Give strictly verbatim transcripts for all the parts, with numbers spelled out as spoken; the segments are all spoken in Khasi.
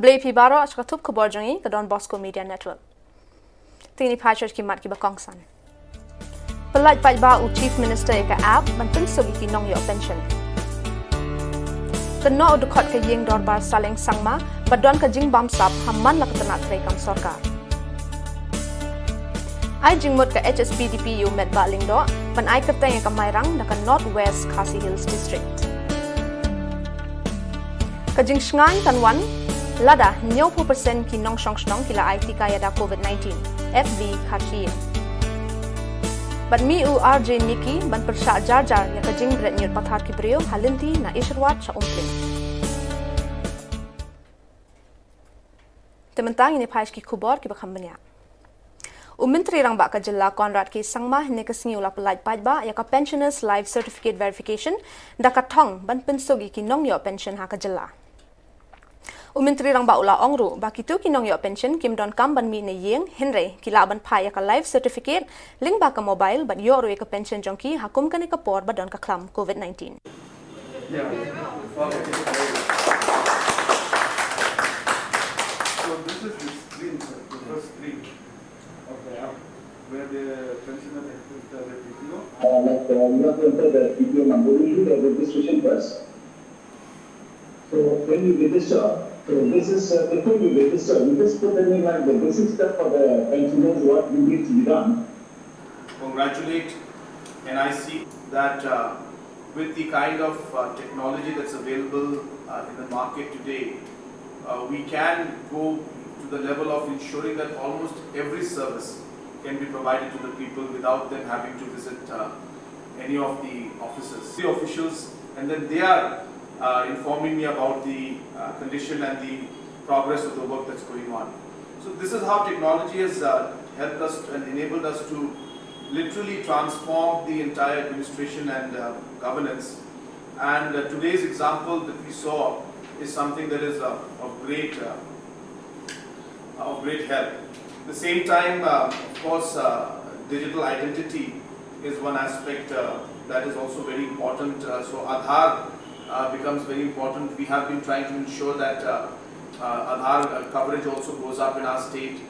Blei phi baroh sha ka tup khubor jong ngi ka Don Bosco Media Network. Te ngin ïa phai sha ki mat kiba kongsan. Pyllait paidbah u Chief Minister ïa ka app ban pynsuk ïa ki nongïoh pension. Kynnoh u dkhot ka ïing dorbar Saleng Sangma ba don ka jingbamsap ha man la ka tnat treikam sorkar. Ai jingmut ka H S P D P ïa u Metbah Lyngdoh ban ai kyrteng ïa ka Mairang na ka North West Khasi Hills District. Ka jingshngaiñ kan wan lada hynñiewphew percent ki nongshong shnong ki la ai tika ïada COVID nineteen, F V Kharshi. Bad mih u R J Mickey ban pyrshah jar jar ïa ka jingbret ñiut pathar ki briew ha lynti na Isherwat sha Umling. Te mynta ngin ïa phai sha ki khubor kiba kham bniah. U Myntri Rangbah ka jylla Conrad K Sangma hynne ka sngi u la pyllait paidbah ïa ka Pensioners Life Certificate Verification da ka thong ban pynsuk ïa ki nongïoh pension ha ka jylla. U Myntri Rangbah u la ong ruh ba kito ki nongïoh pension kim donkam ban mih na ïing hynrei ki lah ban phah ïa ka life certificate lyngba ka mobile bad ïoh ruh ïa ka pension jong ki ha kum kane ka por ba don ka khlam COVID nineteen. Yeah. Okay. So this is the screen, sir, the first screen of the app where the pensioner has to enter the P P O. Uh, like, uh, you have to enter the P P O number. We do the registration first. So when you register, so this is, uh, before you register, you just put in, like, the basic stuff for the pensioners, what needs to be done. Congratulate N I C that, uh, with the kind of, uh, technology that's available, uh, in the market today, uh, we can go to the level of ensuring that almost every service can be provided to the people without them having to visit, uh, any of the offices. The officials, and then they are, uh, informing me about the, uh, condition and the progress of the work that's going on. So this is how technology has, uh, helped us and enabled us to literally transform the entire administration and, uh, governance. And, uh, today's example that we saw is something that is, uh, of great, uh, of great help. At the same time, uh, of course, uh, digital identity is one aspect, uh, that is also very important. Uh, so Aadhaar, uh, becomes very important. We have been trying to ensure that, uh, uh, Aadhaar, uh, coverage also goes up in our state.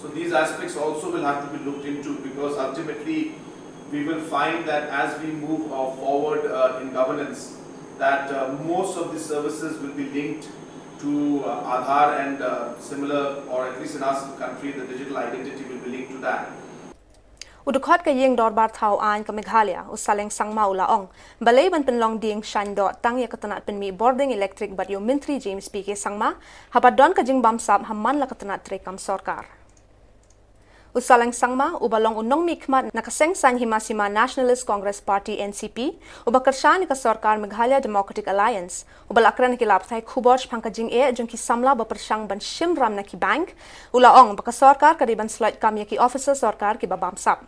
So these aspects also will have to be looked into, because ultimately we will find that as we move, uh, forward, uh, in governance, that, uh, most of the services will be linked to, uh, Aadhaar and, uh, similar, or at least in our country, the digital identity will be linked to that. U dkhot ka ïing dorbar thaw aiñ ka Meghalaya, u Saleng Sangma u la ong, balei ban pynlong dieng shaiñ doh tang ïa ka tnat pynmih bording elektrik bad ïa u Myntri James P K Sangma, haba don ka jingbamsap ha man la ka tnat treikam sorkar. U Saleng Sangma, uba long u nongmihkhmat na ka seng saiñ hima sima Nationalist Congress Party, N C P, uba kyrshan ïa ka sorkar Meghalaya Democratic Alliance, uba la kren ha ki lad pathai khubor shaphang ka jingeh jong ki samla ba pyrshang ban shim ram na ki bank, u la ong ba ka sorkar ka dei ban sloit kam ïa ki officer sorkar kiba bamsap.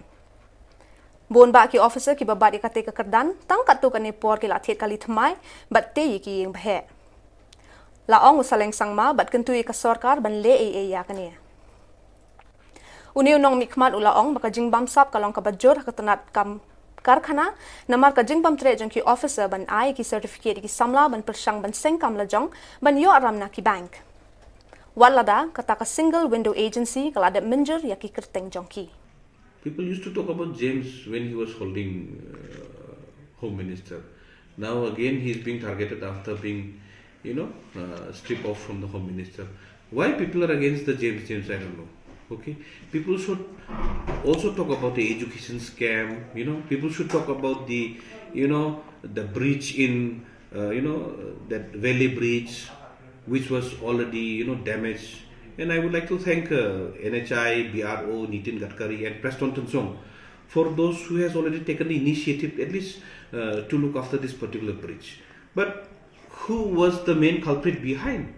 Bun bah ki officer kiba bat ïa katei ka kyrdan, tang katto katne por ki la thied kali thymmai bad tei ïa ki ïing baheh. La ong u Saleng Sangma bad kyntu ïa ka sorkar ban leh ei ei ïa kane. Une u nongmihkhmat u la ong ba ka jingbamsap ka long kaba jur ha ka tnat kam karkhana, namar ka jingbymtreh jong ki officer ban ai ki certificate ïa ki samla ban pyrshang ban seng kam lajong ban ïoh ram na ki bank. Wat lada kata ka single window agency ka la dep mynjur ïa ki kyrteng jong ki. People used to talk about James when he was holding, uh, Home Minister. Now again, he is being targeted after being, you know, uh, stripped off from the Home Minister. Why people are against the James James, I don't know. Okay, people should also talk about the education scam. You know, people should talk about the, you know, the breach in, uh, you know, that Valley Bridge, which was already, you know, damaged. And I would like to thank, uh, N H I, B R O, Nitin Gadkari, and Prestone Tynsong for those who has already taken the initiative, at least, uh, to look after this particular bridge. But who was the main culprit behind?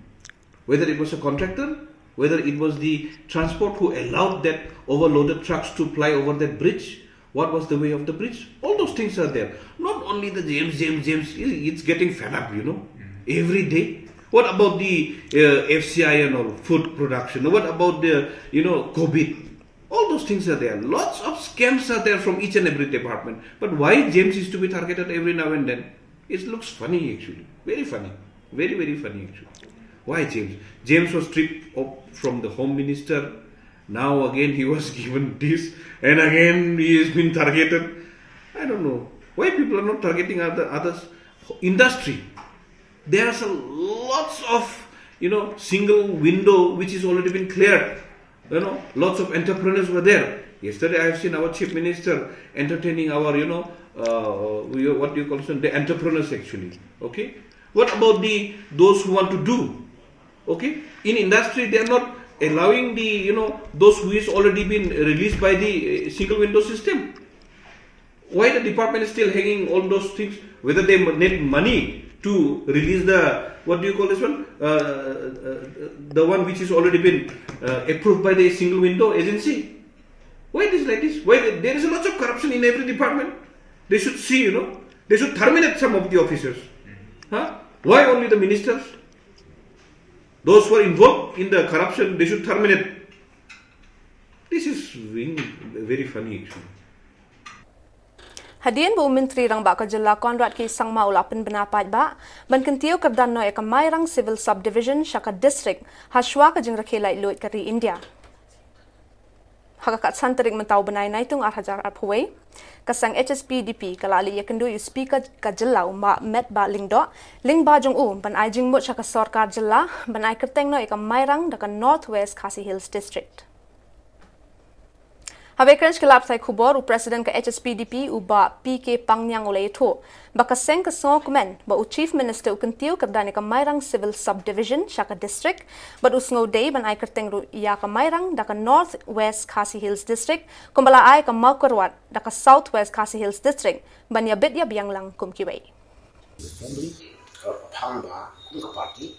Whether it was a contractor, whether it was the transport who allowed that overloaded trucks to ply over that bridge, what was the way of the bridge? All those things are there. Not only the James, James, James, i- it's getting fed up, you know, every day. What about the, uh, F C I and all, food production? What about the, you know, COVID? All those things are there. Lots of scams are there from each and every department. But why James is to be targeted every now and then? It looks funny, actually. Very funny. Very, very funny, actually. Why James? James was stripped of, from the home minister. Now again he was given this, and again he has been targeted. I don't know why people are not targeting other others. Industry. There are some lots of, you know, single window which is already been cleared. You know, lots of entrepreneurs were there. Yesterday, I have seen our chief minister entertaining our, you know, uh, we, what do you call it, the entrepreneurs actually. Okay, what about the those who want to do? Okay, in industry they are not allowing the, you know, those who is already been released by the uh, single window system. Why the department is still hanging all those things? Whether they need money to release the, what do you call this one? Uh, uh, the one which is already been uh, approved by the single window agency. Why it is like this? Why there is a lot of corruption in every department? They should see, you know, they should terminate some of the officers. Huh? Why only the ministers? Those who are involved in the corruption, they should terminate. This is being very funny actually. Hadien ba u Myntri Rangbah ka Jylla Conrad K Sangma u la pynbna paidbah ban kyntiew kyrdan noh ïa ka Mairang Civil Subdivision sha ka District ha shwa ka jingrakhe laitluid ka ri India. Ha ka khatsan tarik mynta u bnai Naitung ar hajar arphew wei, ka seng H S P D P ka la leit ïakynduh ïa u Speaker ka Jylla u Bah Metbah Lyngdoh lyngba jong u ban ai jingmut sha ka sorkar jylla ban ai kyrteng noh ïa ka Mairang da ka North West Khasi Hills District. Haba ïakren sha ki lad pathai khubor, u President ka H S P D P u Bah P K Pangniang u la ïathuh ba ka seng ka sngewkmen ba u Chief Minister u kyntiew kyrdan ïa ka Mairang Civil Subdivision sha ka District, bad u sngewdei ban ai kyrteng ruh ïa ka Mairang da ka North West Khasi Hills District kumba la ai ka Mawkyrwat da ka South West Khasi Hills District ban ïabit ïabiang lang kum kiwei. Assembly, ka phang ba kum ka party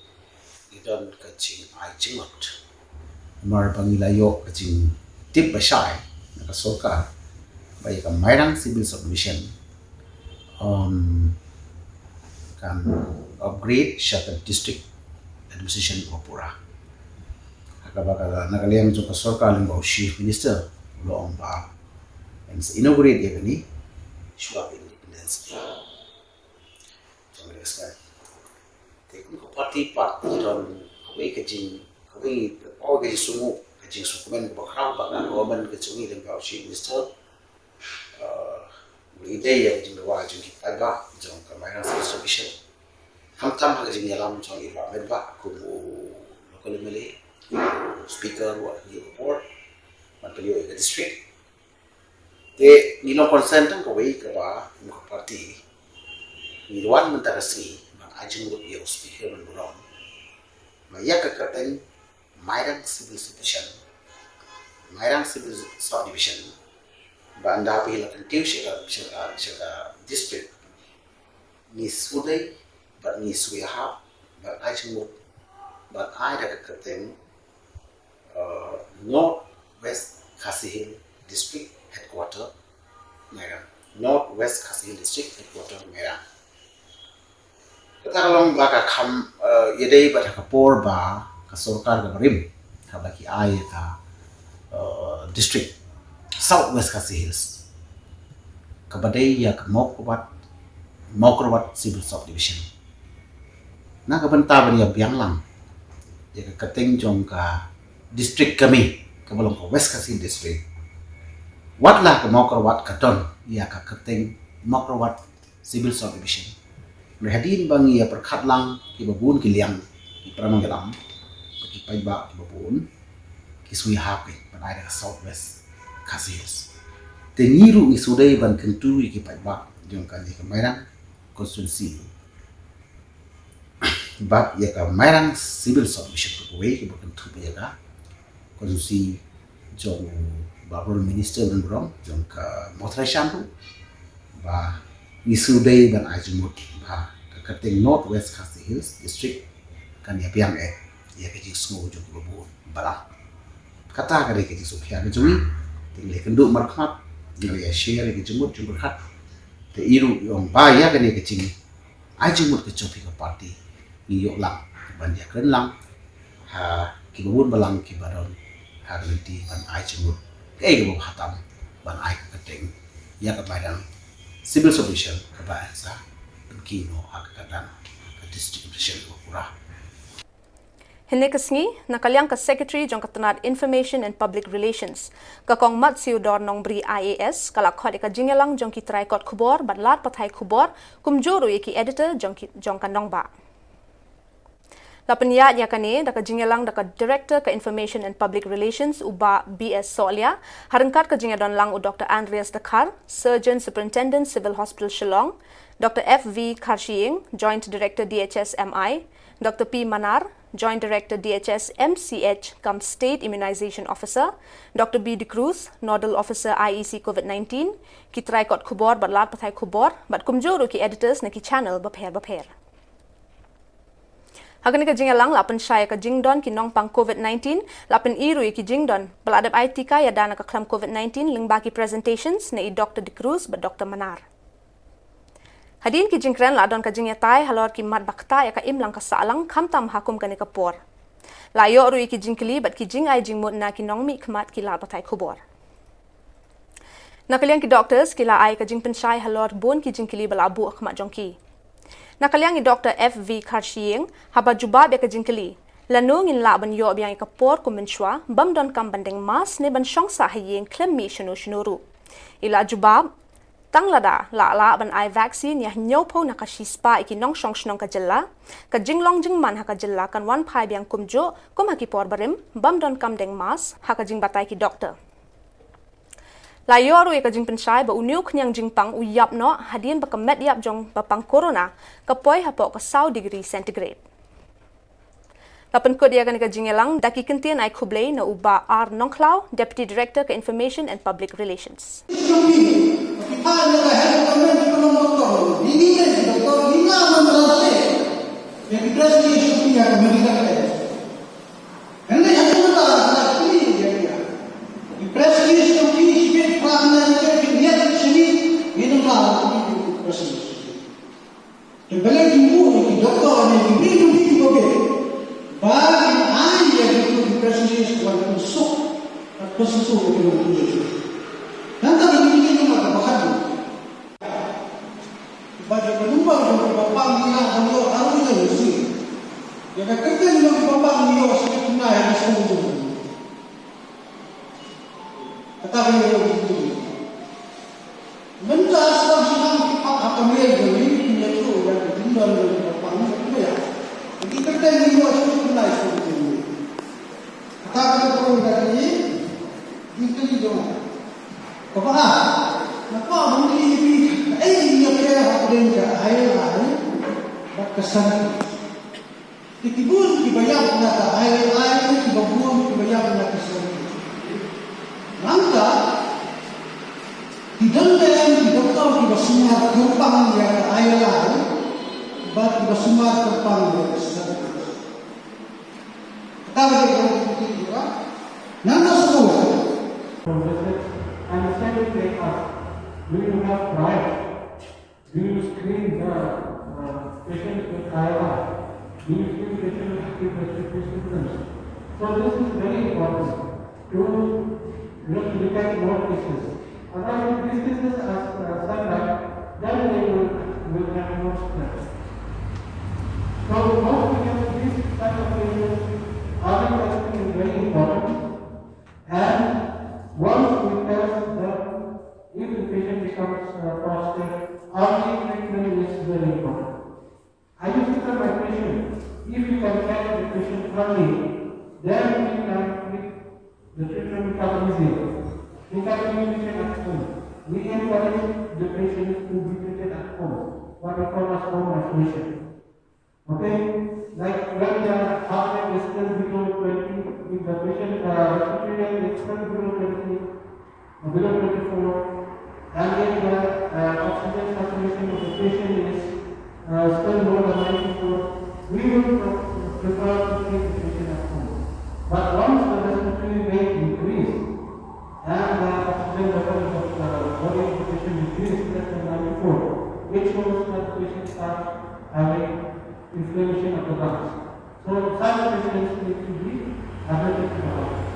ngi don ka jingai jingmut. Namar ba ngi la ïoh ka jingtip ba shai na ka sorkar ba ïa ka Mairang Civil Subdivision um, kan upgrade sha ka District Administration ba pura. Ha kaba ka na ka liang jong ka sorkar lyngba u Chief Minister u la ong ba yn sa inaugurate ïa kane shuwa ka Independence Day. Te kum ka party pat ngi don kawei ka jing, kawei ka, kawei ka jingsngew, ka jingsngewkmen kaba khraw ba ka government ka jong ngi lyngba u Chief Minister u la ïadei ïa ka jingdawa jong ki paidbah jong ka Mairang Civil Subdivision. Khamtam ha ka jingïalam jong i Bah Metbah kum u local M L A, u speaker, wat ngi u board ban pynïoh ïa ka district. Te ngi long concern tang kawei kaba kum ka party ngi wan mynta ka sngi ban ai jingmut ïa u speaker ban burom ba ïa ka kyrteng Mairang Civil Subdivision, Mairang Civil Subdivision ba ynda phi la kyntiew sha ka, sha ka, sha ka district, ngi sngewdei bad ngi sngewhap ban ai jingmut ban ai da ka kyrteng uh, North West Khasi Hills District Headquarter, Mairang. North West Khasi Hills District Headquarter, Mairang. Kata ka long ba ka kham uh, ïadei bad ka por ba ka sorkar ka barim kaba ki ai ka uh, district South West Khasi Hills kaba dei ïa ka Mawkyrwat, Mawkyrwat Civil Subdivision. Na ka bynta ban ïabiang lang ïa ka kyrteng jong ka district kami kaba long ka West Khasi District. Wat la ka Mawkyrwat ka don ïa ka kyrteng Mawkyrwat Civil Subdivision. Hynrei hadien ba ngi ïa pyrkhat lang kiba bun ki liang, ki para nongïalam, ki paidbah kiba bun ki sngewhap ban ai da ka South West Khasi Hills. Te ngi ruh ngi sngewdei ban kyntu ïa ki paidbah jong kane ka Mairang constituency bad ïa ka Mairang Civil Subdivision kawei kaba kyntu ïa ka constituency jong u Bah Honourable Minister Lyngdoh jong ka Mawthadraishan ruh ba ngi sngewdei ban ai jingmut ba ka kyrteng North West Khasi Hills District kan ïabiang eh ïa ka jingsngew jong kiba bun balang. Kata ka dei ka jingsngewkhia ka jong ngi. Te ngi la ïakynduh markhmat, ngi la ïa share ïa ka jingmut jingpyrkhat. Te i ruh i ong ba ïa kane ka jing ai jingmut ka jong phi ka party ngi ïoh lang ban ïakren lang ha kiba bun balang kiba don ha ka lynti ban ai jingmut kaei kaba bha tam ban ai ka kyrteng ïa ka Mairang Civil Subdivision kaba yn sa pynkhih noh ha ka kyrdan ka District Administration kaba pura. Hynne ka sngi, na ka liang ka Secretary jong ka tnad Information and Public Relations, ka Kong Matsiewdor Nongbri I A S, ka la khot ïa ka jingïalang jong ki trai kot khubor bad lad pathai khubor, kumjuh ruh ïa ki editor jong ki, jong ka nongbah. La pynïaid ïa kane da ka jingïalang da ka Director ka Information and Public Relations, u Bah B S Sohliya, ha ryngkat ka jingïadonlang u Doctor Andreas Dkhar, Surgeon Superintendent Civil Hospital Shillong, Doctor F V Kharshiing, Joint Director D H S M I, Doctor P Manar, Joint Director D H S M C H cum State Immunization Officer, Doctor B D'Cruz, Nodal Officer I E C COVID nineteen, ki trai kot khubor bad lad pathai khubor, bad kumjuh ruh ki editors na ki channel bapher bapher. Ha kane ka jingïalang la pynshai ïa ka jingdon ki nongpang COVID nineteen, la pyni ruh ïa ki jingdon ba la dep ai tika ïada na ka khlam COVID nineteen lyngba ki presentations na i Doctor D'Cruz bad Doctor Manar. Hadien ki jingkren la don ka jingïatai halor ki mat ba ktah ïa ka imlang ka sahlang khamtam ha kum kane ka por. La ïoh ruh ïa ki jingkylli bad ki jingai jingmut na ki nongmihkhmat ki lad pathai khubor. Na ka liang ki doctors ki la ai ka jingpynshai halor bun ki jingkylli ba la buh ha khmat jong ki. Na ka liang i Doctor F V Kharshiing, haba jubab ïa ka jingkylli, lano ngin lah ban ïoh biang ïa ka por kum mynshuwa, bym donkam ban deng mask ne ban shong sah ha ïing khlem mih shano shano ruh, i la jubab, tang lada la lah ban ai vaccine ïa hynñiewphew na ka shispah ïa ki nongshong shnong ka jylla, ka jinglong jingman ha ka jylla kan wan phai biang kumjuh kum ha ki por barim, bym donkam deng mask, ha ka jingbatai ki doctor. La ïoh ruh ïa ka jingpynshai ba une u khñiang jingpang u ïap noh hadien ba ka met ïap jong ba pang corona ka poi hapoh ka saw degree centigrade. La pynkut ïa kane ka jingïalang da ki kyntien ai khublei na u Bah R Nongkhlaw, Deputy Director ka Information and Public Relations. Te balei ki mut ki doktor ne ki briew ki briew ki ba bit ba kin ai ïa kito ki press release wan pynsuk, pynsuk ïa kito ki press release. Nangta ki briew ki ba khat ba jong ka number jong ki ba pang ngi la ban ïoh arphew snem. Ïa ka kyrteng jong ki ba pang ngi ïoh sngewthuh ïa ka sngewthuh. Kata ka ïoh sngewthuh. Mynta sdang sdang ki phah ha ka mail jong ngi, ngi ïathuh ïa ka jingdon jong ka pang jong ka ïa. Ki kyrteng ngi ïoh shuh shuh, ngi ïoh shuh shuh. Kata ka ïoh ka jingkylli jong nga. Kaba ar, nga kwah ban kylli ïa phi, kaei ngi ïa phi ha pdeng ka I L R bad ka census. Te ki bun kiba ïap na ka I L R, kiba bun kiba ïap na ka census. Nangta ki don de ki doktor kiba sumar kyrpang ïa ka I L R bad kiba sumar kyrpang ïa ka census. Kata ka dei ka, nangta sumar. And second they ask, do you have pride? Do you screen the uh, patient with I L R? Do you screen patient with active respiratory symptoms? So this is very important to look, look at more cases. Otherwise, if these cases are uh, sent back, then they will, will have more stress. So what we can do, these type of cases, early testing is very important. And once we test them, if the patient becomes uh, positive, early treatment is very important. I used to tell my patient, if you can catch the patient early, then we can treat, the treatment become easier. We can treat patient at home. We encourage the patient to be treated at home, what we call as home isolation. Okay, like when the heart rate is still below twenty, if the patient uh, respiratory rate is still below twenty, uh, below twenty-four, and if the uh, oxygen saturation of the patient is uh, still more than ninety-four, we will pre- prefer to treat the patient at home. But once the respiratory rate increase and the oxygen level of the body of the patient increase less than ninety-four, it shows that the patient starts having inflammation of the lungs. So such patients need to be admitted to the hospital.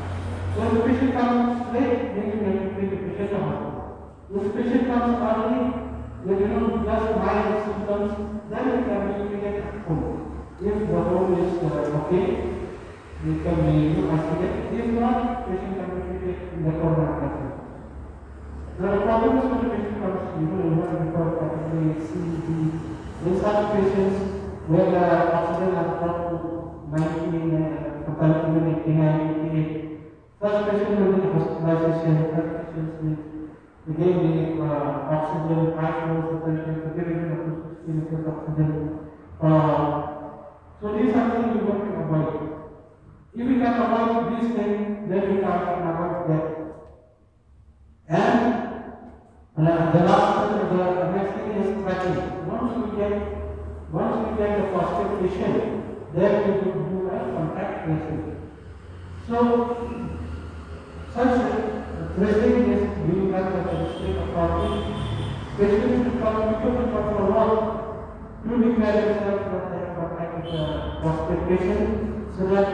So if the patient comes late, then you have to take the patient to hospital. If the patient comes early with, you know, just mild symptoms, then you can be treated at home. If the home is uh, okay, They can be, you know, accident. This is not patient can be treated in the corona cases. Now, the problem is when the patient comes, you know, you have to call category C, D. In such patients where the oxygen has dropped to ninety, uh, sometimes even eighty-nine, eighty-eight, such patients will need hospitalization, such patients need, again, need, uh, oxygen, high flow suspension, so giving them up to sixty liters oxygen. Uh, so these are things we want to avoid. If we can avoid these things, then we can avoid death. And, uh, the last thing, the next thing is tracking. Once we get, once we get the positive patient, then we will do a contact tracing. So, such tracing is being done by the district authority. Patients should come, people should come for work to declare themselves that they have contact with a positive patient, so that,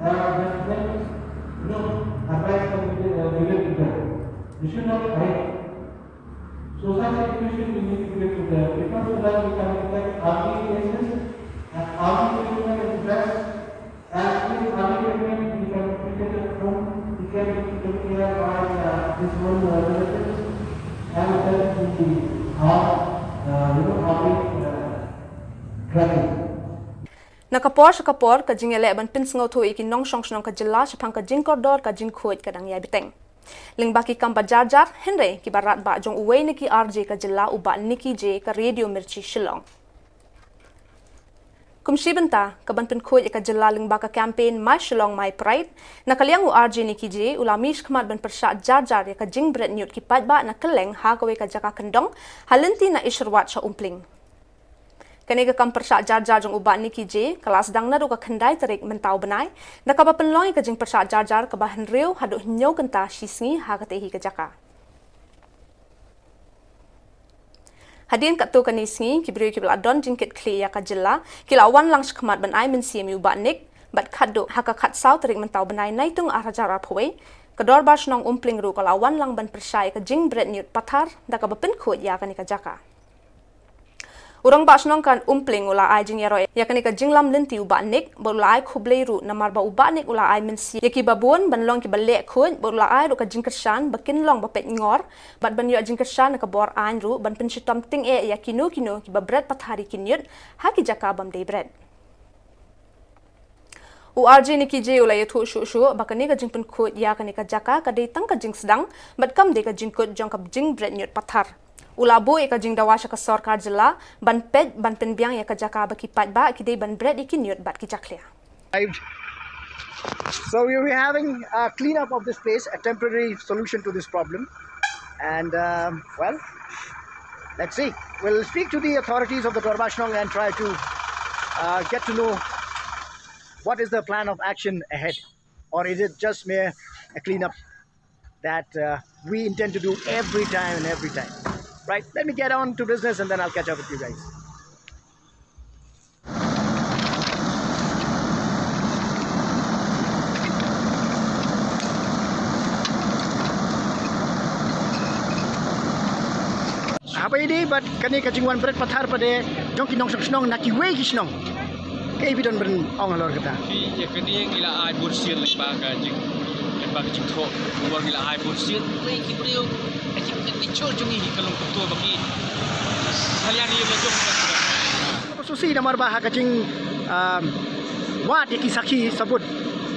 uh, that, that, you know, advice can be, uh, given to them. They should not hide. So such education we need to give to them, because so that we can detect early cases and early treatment is best. And if early treatment we can treat it at home, we can be taken care by, uh, this one, uh, relatives, and then we have, uh, you know, early, uh, tracking. Na ka por sha ka por, ka jingïaleh ban pynsngewthuh ïa ki nongshong shnong ka jylla shaphang ka jingkordor ka jingkhuid ka dang ïai bteng. Lyngba ki kam ba jar jar, hynrei kiba radbah jong uwei na ki R J ka jylla, u Bah Nicky J, ka Radio Mirchi Shillong. Kum shi bynta ka ban pynkhuid ïa ka jylla lyngba ka campaign My Shillong My Pride, na ka liang u R J Nicky J u la mih shakhmat ban pyrshah jar jar ïa ka jingbret ñiut ki paidbah na kylleng ha kawei ka jaka kyndong, ha lynti na Isherwat sha Umpling. Kane ka kam pyrshah jar jar jong u Bah Nicky J ka la sdang naduh ka khyndai tarik mynta u bnai, da kaba pynlong ïa ka jingpyrshah jar jar kaba hynriew haduh hynñiew kynta shi sngi ha katei hi ka jaka. Hadien katto katne sngi, ki briew kiba la don jingkitkhlieh ïa ka jylla ki la wan lang shakhmat ban ai mynsiem ïa u Bah Nick, bad khatduh ha ka khatsaw tarik mynta u bnai Naitung ar hajar arphew wei, ka Dorbar Shnong Umpling ruh ka la wan lang ban pyrshah ïa ka jingbret ñiut pathar da kaba pynkhuid ïa kane ka jaka. U Rangbah Shnong ka Umpling u la ai jingïaroh ïa kane ka jinglam lynti u Bah Nick, bad u la ai khublei ruh namar ba u Bah Nick u la ai mynsiem ïa kiba bun ban long kiba leh khuid, bad u la ai ruh ka jingkyrshan ba kin long ba peit ngor, bad ban ïoh jingkyrshan na ka bor aiñ ruh ban pynshitom tyngeh ïa kino kino kiba bret pathar ïa ki ñiut ha ki jaka bym dei bret. U R J Nicky J u la ïathuh shuh shuh ba kane ka jingpynkhuid ïa kane ka jaka ka dei tang ka jingsdang, bad kam dei ka jingkut jong ka jingbret ñiut pathar. U la buh ïa ka jingdawa sha ka sorkar jylla ban peit ban pynbiang ïa ka jaka ba ki paidbah ki dei ban bret ïa ki ñiut bad ki jakhlia. So we will be having a cleanup of this place, a temporary solution to this problem. And, um, well, let's see. We'll speak to the authorities of the Dorbar Shnong and try to, uh, get to know what is the plan of action ahead. Or is it just mere a cleanup that, uh, we intend to do every time and every time? Right, let me get on to business and then I'll catch up with you guys. Haba ïadei bad kane ka jingwan bret pathar pat jong ki nongshong shnong na kiwei ki shnong, kaei phi don ban ong halor kata? Ïa kane ngi la ai bunsien lyngba ka jing, lyngba ka jingthoh, ngi la ai bunsien. Wei ki briew, ki, ki, ki chur jong ngi ka long kumto ba ki salia ïa la jong. Sngewsih namar ba ha ka jing, um, wad ïa ki sakhi sabut,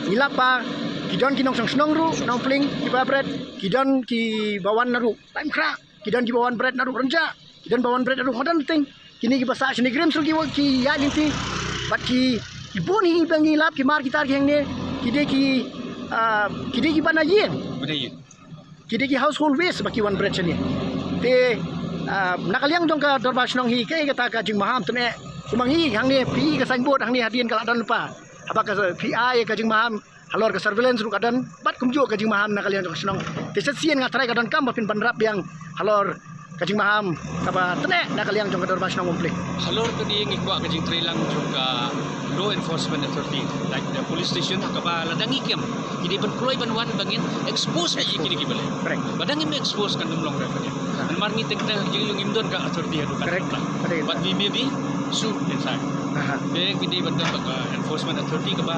ngi lap ba ki don ki nongshong shnong ruh na Umpling kiba bret, ki don kiba wan na ruh Laitumkhrah, ki don kiba wan bret na ruh Rynjah, ki don ba wan bret na ruh Madanlynting. Kine kiba sah shane ki rims ruh ki wan ki ïaid lynti. Bad ki, ki bun hi ba ngi lap, ki mar ki tar ki hangne, ki dei ki, ah, ki dei kiba na ïing. Ba na ïing. Ki dei ki household waste ba ki wan bret shane. Te, ah, na ka liang jong ka Dorbar Shnong hi, kaei kata ka jingmaham te ne, kumba ngi hangne, phi ka signboard hangne hadien ka la don lypa. Haba ka phi ai ka jingmaham halor ka surveillance ruh ka don, bad kumjuh ka jingmaham na ka liang jong ka shnong. Te shisien nga tharai ka donkam ba phin ban rap biang halor ka jingmaham kaba tneh na ka liang jong ka Dorbar Shnong Umpling. Halor kane ngi kwah ka jingtreilang jong ka law enforcement authority, like the police station, ha kaba lada ngi kem, ki dei ban kloi ban wan ba ngin expose ïa kine kiba leh. Correct. Ba dang ngim expose kan ym long re kane. Namar ngi teng teng ngi ngim don ka authority haduh katta. Correct. Correct. But we may be Su inside. Aha. Te kini ban don bad enforcement authority kaba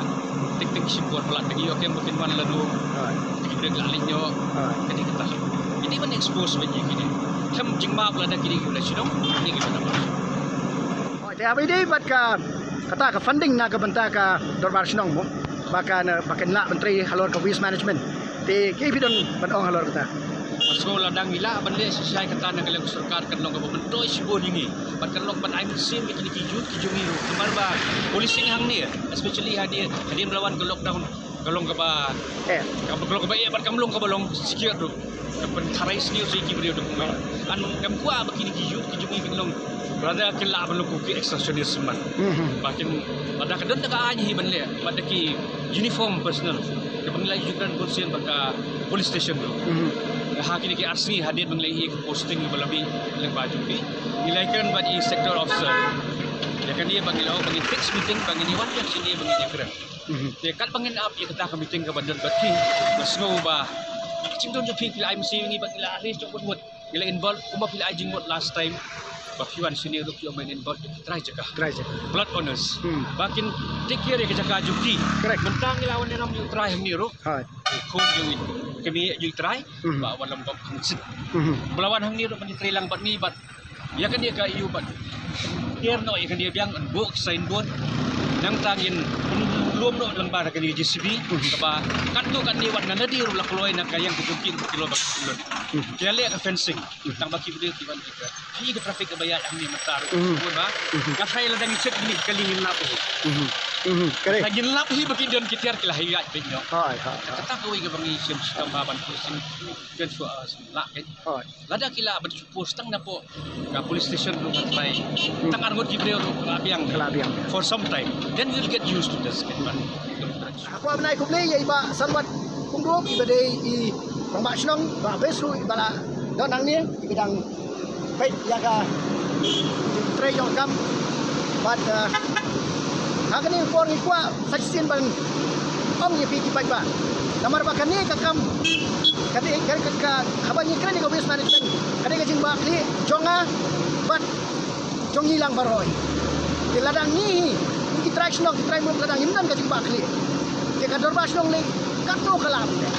tik tik shim por pala tik yo kem bukin wan lalu. Alright. Tik tik la lin yo. Alright. Kini kata. Kini ban expose ban ye kini. Kem jingma pala da kini kini sino. Kini kini ban. Oh, te abi dei bad ka kata ka funding na ka bynta ka dorbar shnong mo. Ba ka na ba kan la ban trei halor ka waste management. Te ki phi don ban ong halor kata. Maso la dang ila ban le shisha kata na ka leng sorkar kan long kaba ban troi shibun ini. Bad kan long ban ai mynsiem ïa kine ki youth ki jong ngi ruh. Namar ba policing hangne, especially hadien, hadien ba la wan ka lockdown, ka long kaba, eh, ka long kaba, eh, bad kam long kaba long secure ruh. Ka pyntharai sniew ïa ki briew da kumne. Ngan, ngam kwah ba kine ki youth ki jong ngi kin long, lada ki lah ban long ki extortionist man. Mhm. Ba kin, lada ka don da ka aiñ hi ban leh, bad da ki uniform personnel. Kaba ngi la ïoh kren bun sien bad ka police station ruh. Mhm. Ha kine ki ar sngi hadien ba ngi la ïoh posting ba la mih lyngba jong ki, ngi la kren bad i sector officer. Ïa kane ba ngi la, ba ngi fix meeting, ba ngi wan ïa kine ba ngi kren. Mhm. Te kat ba ngin ap ïa kata ka meeting kaba don bad ki, nga sngew ba ka jingdon jong phi, phi la ai mynsiem ïa ngi bad ngi la arrange jong bun ngut. Ngi la involve kumba phi la ai jingmut last time. Ba phi wan sini ruh phi ong ban involve ki trai jaka. Trai jaka. Blood owners. Hmm. Ba kin take care ïa ka jaka jong ki. Correct. Mynta ngi la wan ïalam ïa u trai hangne ruh. Hai. Khun jong ngi. Kmie jong u trai. Hmm. Ba wan lam bam khun sit. Hmm. Ba la wan hangne ruh ban ïatrei lang bad ngi bad ïa kane ka ïa u bad kiar noh ïa kane biang, yn buh signboard. Nangta ngin pynlum noh lyngba da kane J C B. Mhm. Kaba katto katne wat na nadi ruh la kloi na ka ïing ka jong ki ruh ki kloi bad ki kloi. Mhm. Ki leh ka fencing. Mhm. Tang ba ki briew ki wan ki ka. Ki ka traffic kaba ïaid hangne mynta ruh. Mhm. Bun ba. Mhm. Nga tharai lada ngi check kine ki kali ngin lap hi. Mhm. Mhm. Correct. Lada ngin lap hi ba ki don ki tiar ki la ïaid beit noh. Hai, hai, hai. Kata kawei kaba ngi shem shitom ba ban policing. Kan shuwa, ah, lah kan. Hai. Lada ki lah ban post tang napoh ka police station ruh ngan try. Hmm. Tang ar ngut ki briew ruh ka la biang. Ka la biang. For some time. Then we'll get used to this. Kan. Aku bnai khublei ïa i Bah Salwat Pyngrope, iba dei i rangbah shnong, Bah Best ruh iba la don hangne, iba dang peit ïa ka trei jong ka kam. Bad, eh, ha kane ka por ngi kwah sa shisien ban ong ïa phi ki paidbah. Namar ba kane ka kam, kane ka, ka, ka, haba ngi kren ïa ka waste management, kane ka jingbakla jong nga bad jong ngi lang baroh. Te lada ngi hi, ki trai shnong, ki trai mut, lada ngim don ka jingbakla, te ka dorbar shnong lei katno ka lah ban leh.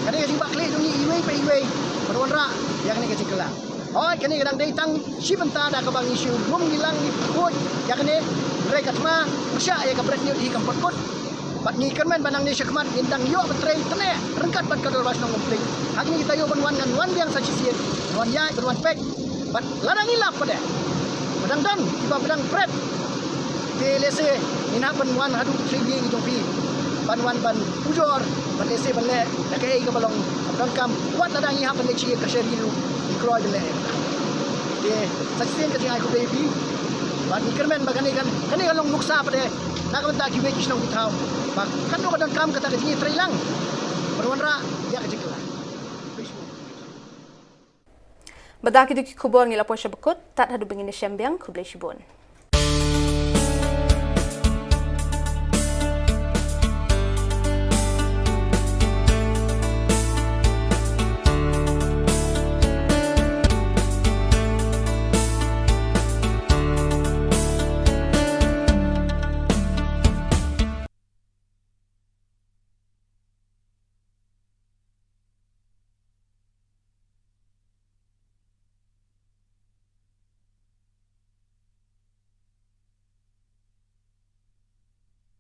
Kane ka jingbakla jong ngi iwei pa iwei ban wanrah ïa kane ka jingkylla. Hooid, kane ka dang dei tang shi bynta da kaba ngi shu lum ngi lang ngi khuid ïa kane, hynrei ka thma pyrshah ïa ka bret ñiut hi kam pat kut. Bad ngi kyrmen ba nangne shakhmat ngin dang ïoh ban trei tneh ryngkat bad ka dorbar shnong Umtling. Ha kine ki taïew ban wan ngan wan biang sa shisien, ban wan ïaid, ban wan peit. Bad lada ngi lap pat de, ba dang don kiba ba dang pret, te lehse ngin hap ban wan haduh ki three B jong phi, ban wan ban ujor, bad lehse ban leh da kaei kaba long, ba donkam. Wat lada ngi hap ban leit sha ïing ka sher ruh, ngi kloi ban leh. Te sa shisien ka jingai khublei ïa phi. Bad ngi kyrmen ba kane kan, kane kan long nuksa pat de na ka bynta kiwei ki shnong ki thaw. Ba katno ka donkam kata ka jingïatreilang ban wanrah ïa ka jingkylla. Bad da kito ki khubor ngi la poi sha ba kut, tad haduh ba ngin ïashem biang, khublei shibun.